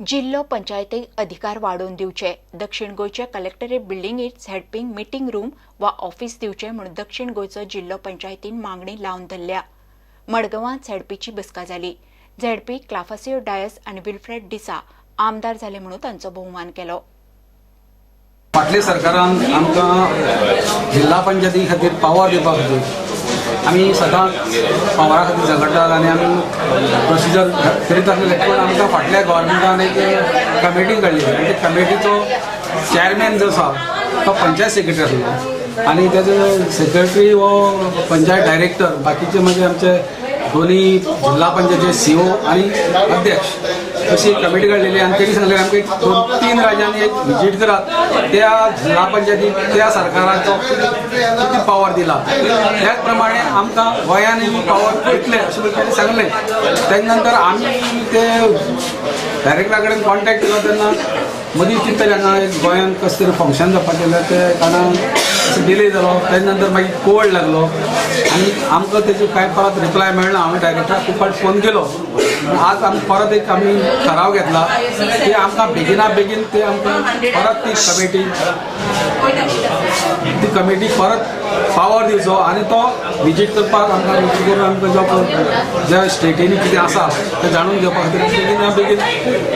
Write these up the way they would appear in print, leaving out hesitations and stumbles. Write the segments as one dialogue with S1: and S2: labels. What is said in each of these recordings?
S1: जिल्लो पंचायतीक अधिकार वाडोवन दिवचे, दक्षिण गोंयच्या कलेक्टरेट बिल्डिंगेत झेडपींक मिटींग रूम वा ऑफिस दिवचे म्हूण दक्षिण गोंयचो जिल्लो पंचायतीन मागणी लावन धरल्या. मडगांवांत झेडपीची बसका जाली. झेडपी क्लाफासियो डायस आनी विल्फ्रेड डिसा आमदार जाले म्हणून तांचो भोवमान केलो.
S2: फाटल्या सरकारान आमकां जिल्हा पंचायती खातीर पावर दिवपा खातीर आमी सदांच पावरा खातीर झगडटात आनी आमी प्रोसिजर करीत आसलेले, पूण आमकां फाटल्या गव्हर्मेंटान एक कमिटी काडली आनी त्या कमिटीचो चॅरमॅन जो आसा तो पंचायत सेक्रेटरी आसलो आनी तेजो सेक्रेटरी हो पंचायत डायरेक्टर, बाकीचे म्हणजे आमचे दोन्ही जिल्हा पंचायतीचे सीओ आनी अध्यक्ष अशी एक कमिटी काडलेली. आनी तेणी सांगलें आमकां एक 2-3 राज्यांनी एक विजीट करात, त्या जिल्हा पंचायतीक त्या सरकाराचो कितें पावर दिला त्याच प्रमाणे आमकां गोंयांनी पावर दितले अशें म्हणून तेणी सांगलें. तेजे नंतर आमी ते डायरेक्टरा कडेन कॉन्टेक्ट केलो तेन्ना मदीं कितें हांगा एक गोंयांत कसलें तरी फंक्शन जावपाचें जाल्यार ते कारणान डिले जालो. तेजे नंतर मागीर कोविड लागलो आनी आमकां तेजे कांय परत रिप्लाय मेळना. हांवें डायरेक्टराक खूब फावट फोन केलो. आज आमी परत एक आमी ठराव घेतला की आमकां बेगिना बेगीन ते आमकां परत ती कमिटी परत पावर दिवचो आनी तो विजीट करपाक आमकां विजीट करून आमकां जो ज्या स्टेटींनी कितें आसा तें जाणून घेवपा खातीर बेगिना बेगीन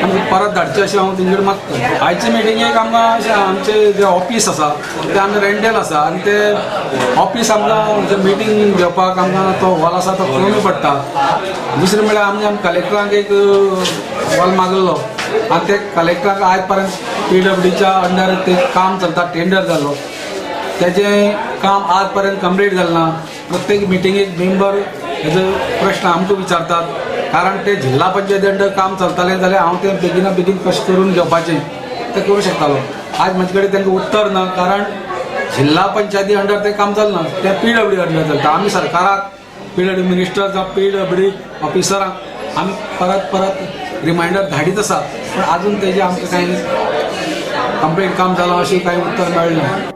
S2: आमकां परत धाडचें अशें हांव तेंचे कडेन मागता. आयचे मिटिंगेक आमकां अशें आमचें जें ऑफीस आसा तें आमी रेंटेल आसा आनी तें ऑफीस आमकां जें मिटींग घेवपाक आमकां तो हॉल आसा तो कमी पडटा. दुसरें म्हळ्यार आमी आम कलेक्टराक एक हॉल मागलो आनी ते कलेक्टराक आयज पर्यंत पीडब्ल्यूडीच्या अंडर ते काम चलता, टेंडर जालो, तेजें काम आज पर्यंत कंप्लीट जालें ना. प्रत्येक मिटिंगेक मेंबर हेजो प्रश्न आमकां विचारतात, कारण ते जिल्हा पंचायती अंडर काम चलतालें जाल्यार हांव तें बेगिना बेगीन कशें करून घेवपाचें तें करूं शकतालो. आज म्हजे कडेन तांकां उत्तर ना, कारण जिल्हा पंचायती अंडर तें काम चलना, तें पीडब्ल्यूडी अंडर चलता. आमी सरकाराक पीडब्ल्यूडी मिनिस्टर जावं पीडब्ल्यूडी ऑफिसरांक आमी परत परत रिमायंडर धाडीत आसा, पूण आजून तेजें आमकां कांय कंप्लीट काम जालां अशें कांय उत्तर मेळ्ळें ना.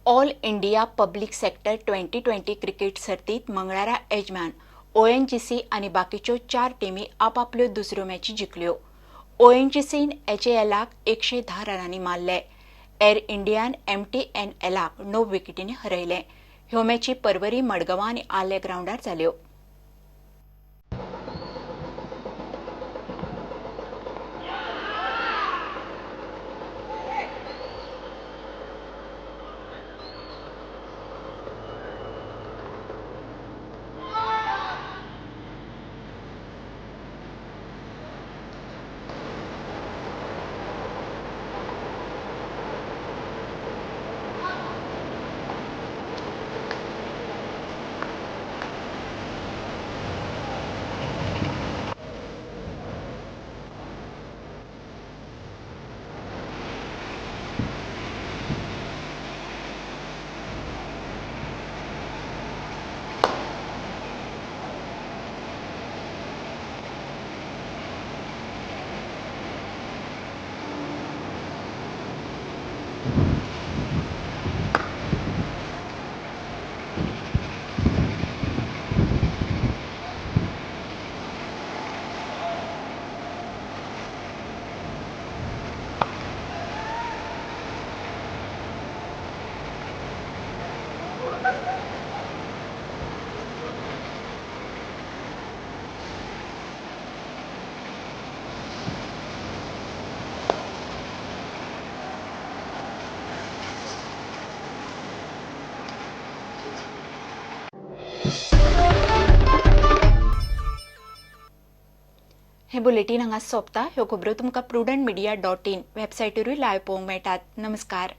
S1: All India public sector 20-20 cricket सर्तीत मंगळारा येजमान ONGC आनी बाकीच्यो 4 टिमी आपापल्यो दुसऱ्यो मॅची जिखल्यो. ONGCन HALाक 110 रनांनी मारले. एअर इंडियान MTNLाक 9 विकेटींनी हरयलें. ह्यो मॅची परवरी, मडगांवां आनी आर्ले ग्रावंडार जाल्यो. हे बुलेटीन हांगा सोंपता. ह्यो खबरो तुमकां prudentmedia.in वेबसायटीरूय लायव्ह पळोवंक मेळटात. नमस्कार.